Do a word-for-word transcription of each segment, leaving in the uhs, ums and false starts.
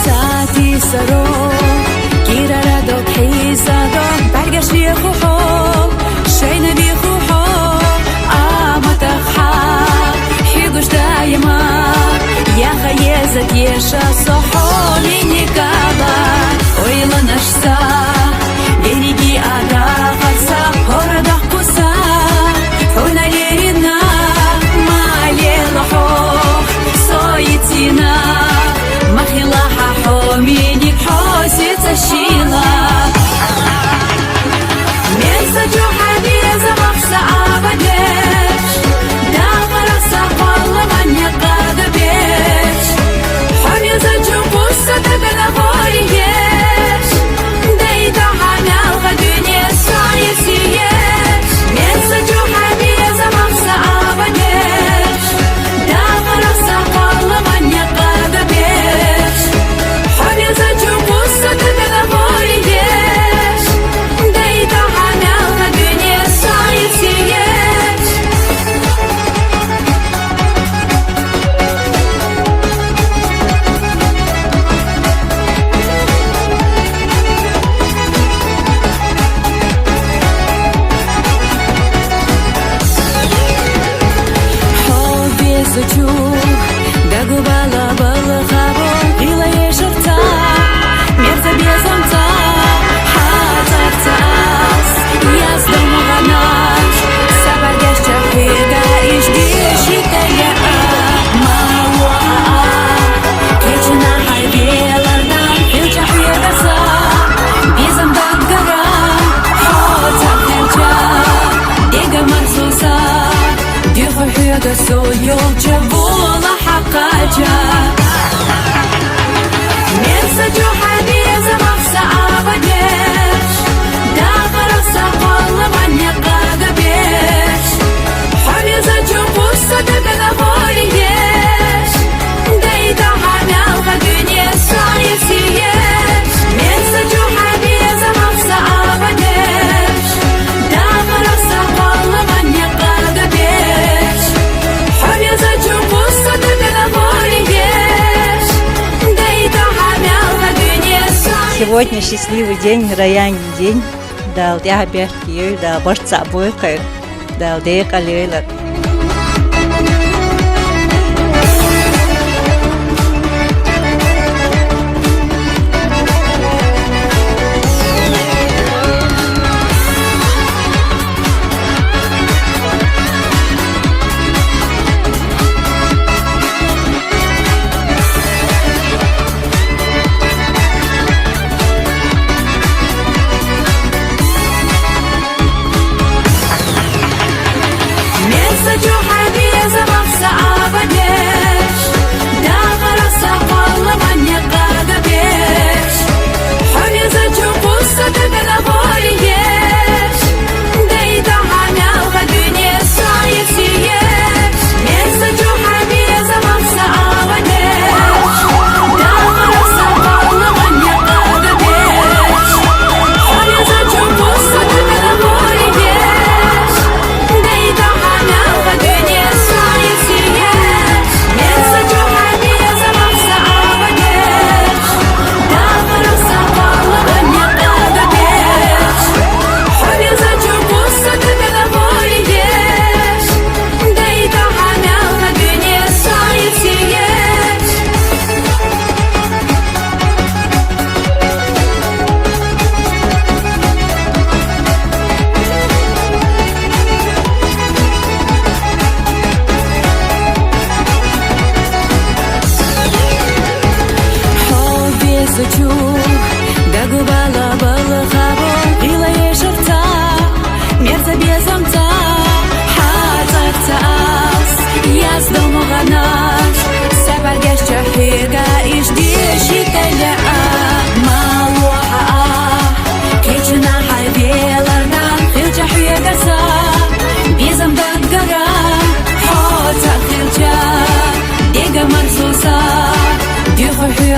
Сати саро, кирара дог хизадо, баргаш вихухо, шайна вихухо, аматахха, хигуш даима, яха езат еша сохо миникала, ойланашса, бериги ада харса, хородах куса, хона лерина, малела хо, соитина, махила хахо миник хо сецашила. Мерса чухьа беза махса абадеш, дахараса колла манья кадабеш. Хьамеза чукуса дагана горигеш, дайда хьамялха дунья сая сиеш. Мерса чухьа беза махса абадеш, дахараса колла манья кадабеш. Хьамеза чукуса дагана горигеш, дайда хьамялха дунья сая сиеш. Хьо безучу дагубала балхабо, гила ешарца, мерза безамца, хьатарцас, яздам гъанаш, сабаргаш чахида ишди шитая, мауа, кечна хайвелардан, хилча хирдаса, безам даггара, хьоца хилча, дега марсуса, диху хьуга со ёлча була хьакъача. Мерса чухьа беза махса абадеш, дахараса колла манья кадабеш. Хьамеза чукуса дагана горигеш, дайда хьамялха дунья сая сиеш. Мерса чухьа беза махса абадеш, дахараса колла манья кадабеш. Хьамеза чукуса дагана горигеш, дайда хьамялха дунья сая. Сегодня счастливый день, Раян день. Дала тӀехьа бехке йойла, Дала барт цхьаъ бойла кхы, Дала декъала йойла. Мерса чухьа беза махса абадеш, дахараса колла манья кадабеш. Хьамеза чукуса дагана горигеш, дайда хьамялха дунья сая сиеш. Мерса чухьа беза махса абадеш, дахараса колла манья кадабеш. Хьамеза чукуса дагана горигеш, дайда хьамялха дунья сая сиеш. Мерса чухьа беза махса абадеш, Хьо безучу дагубала балхабо, гъила ешарца, мерза безамца, хьацӀарцас, яздаму гъанаш,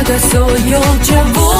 Soy yolcu bu